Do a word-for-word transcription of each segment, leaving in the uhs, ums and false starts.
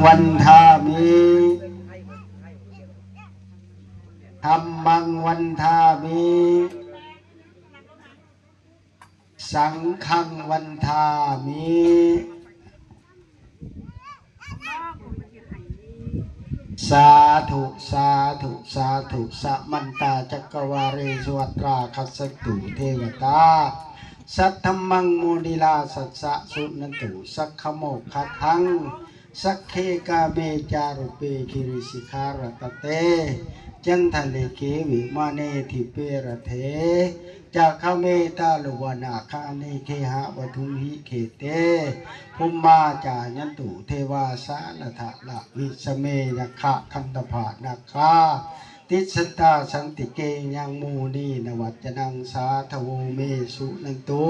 Vandāmi. Dhammaṃ vandāmi. Saṅghaṃ vandāmi. Sādhu, sādhu, sādhu. Samantā cakkavāḷesu atrāgacchantu devatā, saddhammaṃ munirājassa suṇantu saggamokkhadaṃ. Sagge kāme ca rūpe girisikharataṭe cantalikkhe vimāne dīpe raṭṭhe ca gāme taruvanagahane gehavatthumhi khette, bhummā cāyantu devā jalathalavisame yakkhagandhabbanāgā, tiṭṭhantā santike yaṃ munivaravacanaṃ sādhavo me suṇantu.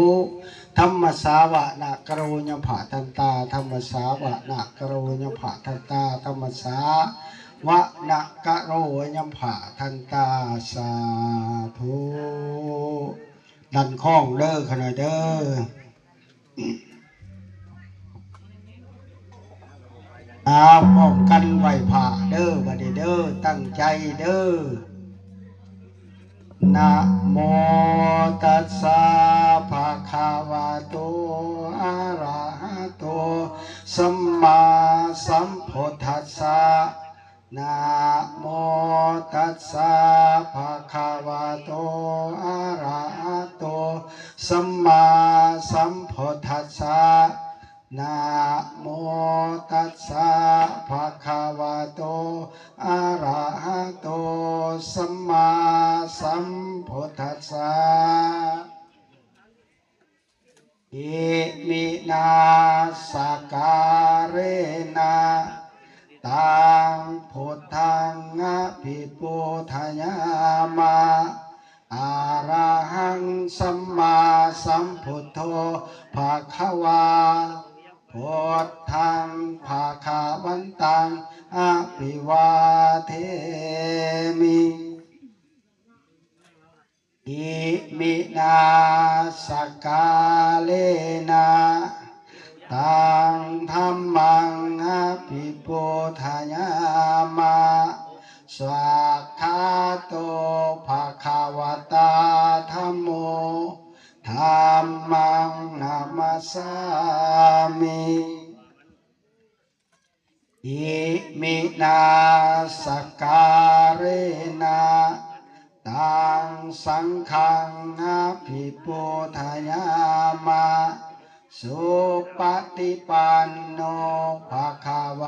Dhammassavanakālo ayambhadantā. Dhammassavanakālo ayambhadantā. Dhammassavanakālo ayambhadantā. Sādhu. ดันคล้องเด้อ ข้าน้อยเด้อ เอา พร้อมกันไหว้พระเด้อ บัดนี้เด้อ ตั้งใจเด้อ Namo tassa bhagavato arahato sammāsambuddhassa. Namo tassa bhagavato arahato sammāsambuddhassa. Namo tassa bhagavato arahato sammāsambuddhassa. Iminā sakkārena taṃ buddhaṃ abhipūjayāma. Arahaṃ sammāsambuddho bhagavā. Buddhaṃ bhagavantaṃ abhivādemi. Iminā sakkārena taṃ dhammaṃ abhipūjayāma. Svākkhāto bhagavatā dhammo. Dhammaṃ namassāmi. Iminā sakkārena taṃ saṅghaṃ abhipūjayāma. Supaṭipanno bhagavā